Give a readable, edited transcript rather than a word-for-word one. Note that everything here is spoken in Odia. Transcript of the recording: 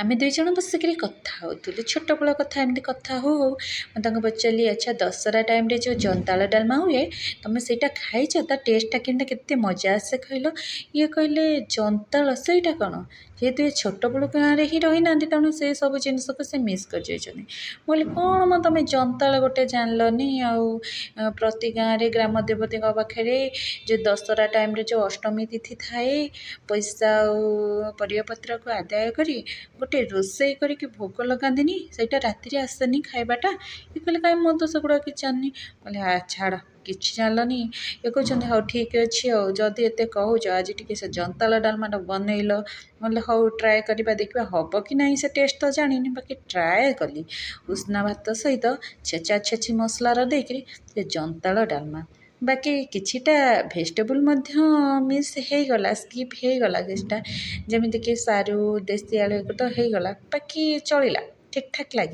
ଆମେ ଦୁଇ ଜଣ ବସିକିରି କଥା ହେଉଥିଲୁ ଛୋଟବେଳ କଥା। ଏମିତି କଥା ହଉ ହଉ ମୁଁ ତାଙ୍କୁ ପଚାରିଲି, ଆଚ୍ଛା, ଦଶହରା ଟାଇମ୍ରେ ଯେଉଁ ଜନ୍ତାଳ ଡାଲମା ହୁଏ, ତୁମେ ସେଇଟା ଖାଇଛ? ତା ଟେଷ୍ଟଟା କେମିତି, କେତେ ମଜା ଆସେ କହିଲ। ଇଏ କହିଲେ, ଜନ୍ତାଳ ସେଇଟା କ'ଣ? ଯେହେତୁ ଏ ଛୋଟବେଳୁ ଗାଁରେ ହିଁ ରହିନାହାନ୍ତି, ତେଣୁ ସେ ସବୁ ଜିନିଷକୁ ସେ ମିସ୍ କରିଯାଇଛନ୍ତି। ମୁଁ କହିଲି, କ'ଣ ମ, ତୁମେ ଜନ୍ତାଳ ଗୋଟେ ଜାଣିଲନି? ଆଉ ପ୍ରତି ଗାଁରେ ଗ୍ରାମ ଦେବତୀଙ୍କ ପାଖରେ ଯେଉଁ ଦଶହରା ଟାଇମ୍ରେ ଯେଉଁ ଅଷ୍ଟମୀ ତିଥି ଥାଏ, ପଇସା ଆଉ ପରିବାପତ୍ରକୁ ଆଦାୟ କରି ଗୋଟେ ରୋଷେଇ କରିକି ଭୋଗ ଲଗାନ୍ତିନି? ସେଇଟା ରାତିରେ ଆସେନି ଖାଇବାଟା? ଇଏ କହିଲେ, କାଇଁ, ମୁଁ ତ ସେଗୁଡ଼ା କିଛି ଜାଣିନି। କହିଲେ, ଛାଡ଼, କିଛି ଜାଣିଲନି। ଇଏ କହୁଛନ୍ତି, ହଉ ଠିକ୍ ଅଛି, ଆଉ ଯଦି ଏତେ କହୁଛ, ଆଜି ଟିକେ ସେ ଜନ୍ତାଳ ଡାଲମାଟା ବନେଇଲ। କହିଲେ, ହଉ ଟ୍ରାଏ କରିବା, ଦେଖିବା ହେବ କି ନାହିଁ। ସେ ଟେଷ୍ଟ ତ ଜାଣିନି, ବାକି ଟ୍ରାଏ କଲି। ଉଷୁନା ଭାତ ସହିତ ଛେଚା ଛେଚି ମସଲାର ଦେଇକିରି ସେ ଜନ୍ତାଳ ଡାଲମା। ବାକି କିଛିଟା ଭେଜିଟେବୁଲ୍ ମଧ୍ୟ ମିସ୍ ହେଇଗଲା, ସ୍କିପ୍ ହେଇଗଲା କିଛିଟା, ଯେମିତିକି ସାରୁ, ଦେଶୀ ଆଳୁ ତ ହେଇଗଲା, ବାକି ଚଳିଲା, ଠିକ୍ଠାକ୍ ଲାଗିଲା।